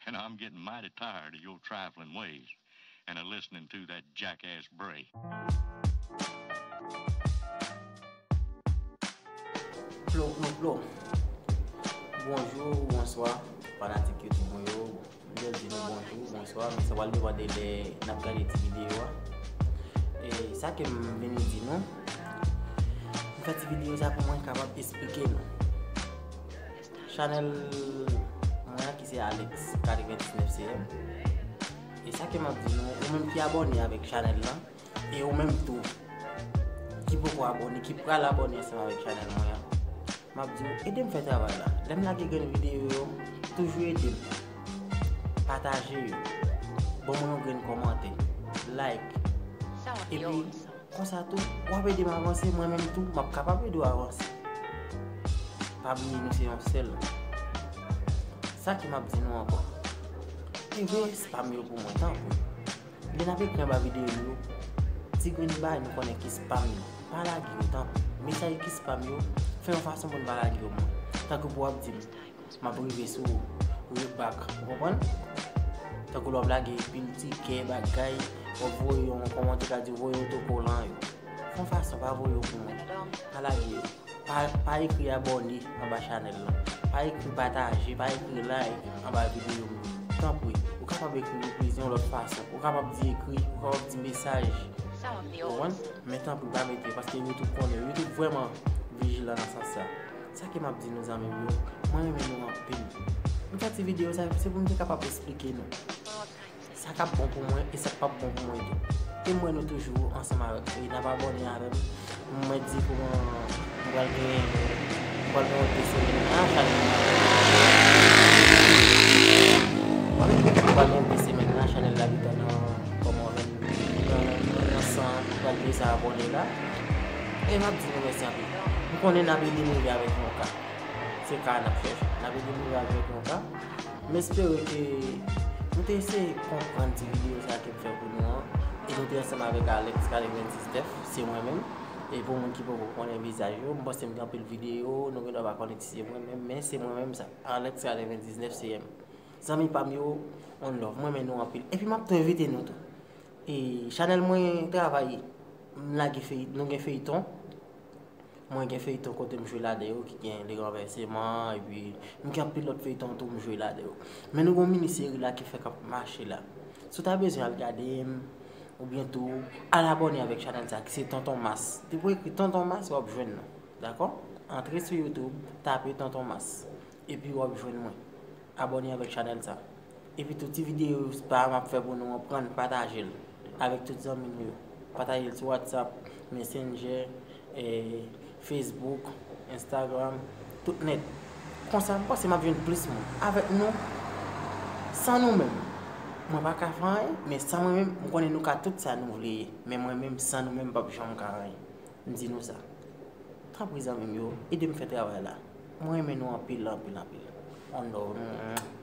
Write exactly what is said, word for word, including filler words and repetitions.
And I'm getting mighty tired of your trifling ways and of listening to that jackass Bray. Plo, plo, plo. Bonjou, bonswa, fanatik YouTube mwen yo. M jis di nou bonjou, bonswa, men sa pral depande lè n ap gade ti videyo a. E sa ke m vini di nou, m fè ti videyo sa pou mwen kapab esplike nou. Chanèl mwen an ki se Alex katrevendiznèf C M. E sa ke m ap di nou, ou menm ki abòne avèk chanèl lan, e ou menm tou ki poko abòne, ki pral abòne ansanm avèk chanèl mwen an, m ap di w, ede m fè travay la. Lè m lage grenn videyo yo, toujou ede m. Pataje yo. Ban mwen yon grenn kòmantè. Like. Epi, konsa tou, w ap ede m avanse, mwen menm tou, m ap kapab ede w avanse. Pa bliye nou se yon sèl. Sa ke m ap di nou ankò. Envoye spam yo pou mwen, tanpri. Lè n ap ekri anba videyo yo, ti grenn bagay nou konnen ki spam yo. Pa lage yo, tanpri. Mesaj ki spam yo, fè yon fason pou n pa lage yo, mwen. Tankou pou w ap di m, m ap rive sou ou, ou ret back, ou konprann? Tankou lè w ap lage pil tikè, bagay, w ap voye yon, kòman te ka di, voye otokolan yo. Fè yon fason, pa voye yo pou mwen. Pa lage yo. Pa, pa ekri abòne anba chanèl lan. Pa ekri pataje, pa ekri like anba videyo m yo. Tanpri, ou kapab ekri yo plizyè yon lòt fason. Ou kapab di ekri, ou kapab di mesaj. Ou konprann? Men tanpri, pa mete, paske YouTube konnen. YouTube vrèman vijilan nan sans sa. Sa ke m ap di nou, zanmi m yo, mwen renmen nou anpil. M fè ti videyo sa, se pou m te kapab esplike nou sa k ap bon pou mwen e sa k p ap bon pou mwen tou. E m wè nou toujou ansanm avèk mwen. E n ap abòne avè m. Mwen di kòman m pral gen, m pral gen yon de semèn nan chanèl la. M pral gen de semèn nan chanèl la gentan nan kòman nan, nan, nan san, m pral gen sa abòne la. E m ap di nou mèsi anpil. M konnen n ap ede m rive avèk yon ka. Se ka n ap chèche. N ap ede m rive avèk yon ka. M espere ke nou te eseye konprann ti videyo sa ke m fè pou nou an. E nou te ansanm avèk Alex katrevendiznèf, se mwen menm. E pou moun ki poko konnen vizaj yo, m panse m gen anpil videyo, nou gendwa pa konnen si se mwen menm, men se mwen menm sa. Alex katrevendiznèf C M. Zanmi pa m yo, one love, mwen renmen nou anpil. Epi m ap tou envite nou tou. E chanèl mwen travay, m lage fey-, nou gen feyton. Mwen gen feyton kote m jwe ladan yo ki gen Le Renversement, epi m gen anpil lòt feyton tou m jwe ladan yo. Men nou gen yon mini seri la ki fèk ap mache la. Si w ta bezwen al gade m, oubyen tou, al abòne avèk chanèl sa ki se Tonton Mas. Depi w ekri Tonton Mas, w ap jwenn nou. Dakò? Antre sou YouTube, tape Tonton Mas. Epi w ap jwenn mwen. Abòne avèk chanèl sa. Epi tou ti videyo pa m ap fè pou nou an, pran pataje l avèk tout zanmi nou yo. Pataje l sou WhatsApp, Messenger, eh, Facebook, Instagram, tout nèt. Konsa, m panse m ap jwenn plis moun. Avèk nou, san nou menm, mwen pa ka fè anyen, men san mwen menm, m konnen nou ka tout sa nou vle ye. Men mwen menm, san nou menm, m p ap janm ka anyen. M di nou sa. Tanpri zanmi m yo, ede m fè travay la. Mwen renmen nou anpil, anpil, anpil. On love.